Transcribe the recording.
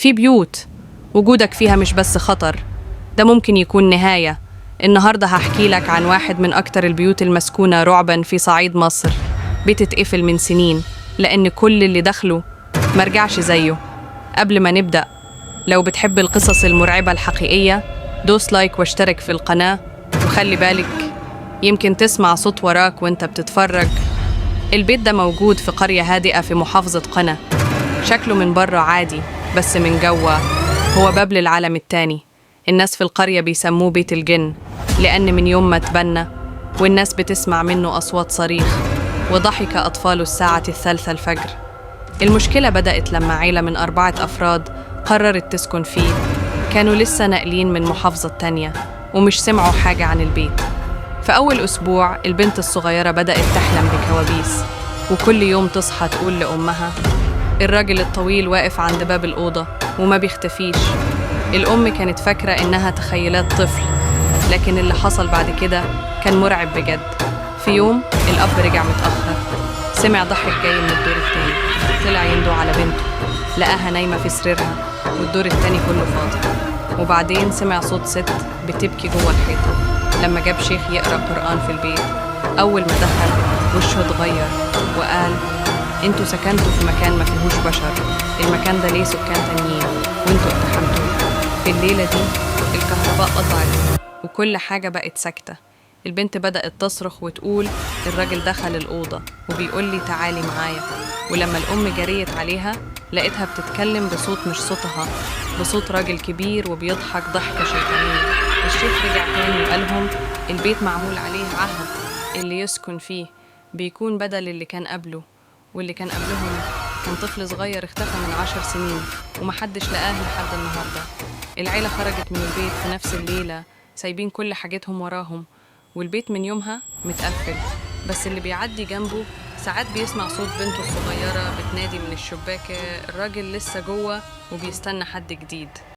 في بيوت وجودك فيها مش بس خطر، ده ممكن يكون نهاية. النهاردة هحكي لك عن واحد من أكتر البيوت المسكونة رعبا في صعيد مصر. بيت اتقفل من سنين لأن كل اللي دخله مرجعش زيه. قبل ما نبدأ، لو بتحب القصص المرعبة الحقيقية دوس like واشترك في القناة، وخلي بالك يمكن تسمع صوت وراك وانت بتتفرج. البيت ده موجود في قرية هادئة في محافظة قنا. شكله من بره عادي، بس من جوه هو باب للعالم التاني. الناس في القرية بيسموه بيت الجن، لأن من يوم ما اتبنى والناس بتسمع منه أصوات صريخ وضحك أطفاله الساعة 3 الفجر. المشكلة بدأت لما عيلة من 4 أفراد قررت تسكن فيه. كانوا لسه ناقلين من محافظة تانية ومش سمعوا حاجة عن البيت. في أول أسبوع البنت الصغيرة بدأت تحلم بكوابيس، وكل يوم تصحى تقول لأمها الراجل الطويل واقف عند باب الأوضة وما بيختفيش. الأم كانت فاكرة إنها تخيلات طفل، لكن اللي حصل بعد كده كان مرعب بجد. في يوم الأب رجع متأخر، سمع ضحك جاي من الدور التاني، طلع يندو على بنته، لقاها نايمة في سريرها والدور التاني كله فاضي. وبعدين سمع صوت ست بتبكي جوه الحيطة. لما جاب شيخ يقرأ قرآن في البيت، أول ما دخل وشه اتغير وقال انتوا سكنتوا في مكان ما فيهوش بشر، المكان ده ليه سكان تانيين وانتوا اقتحمتوه. في الليلة دي الكهرباء قطعت وكل حاجة بقت ساكتة. البنت بدأت تصرخ وتقول الراجل دخل الأوضة وبيقول لي تعالي معايا. ولما الأم جريت عليها لقيتها بتتكلم بصوت مش صوتها، بصوت راجل كبير وبيضحك ضحكة شيطانية. الشيخ رجع تاني وقالهم البيت معمول عليه عهد، اللي يسكن فيه بيكون بدل اللي كان قبله، واللي كان قبلهم كان طفل صغير اختفى من 10 سنين ومحدش لقاه لحد النهاردة. العيلة خرجت من البيت في نفس الليلة سايبين كل حاجتهم وراهم، والبيت من يومها متقفل. بس اللي بيعدي جنبه ساعات بيسمع صوت بنته الصغيرة بتنادي من الشباك الراجل لسه جوه وبيستنى حد جديد.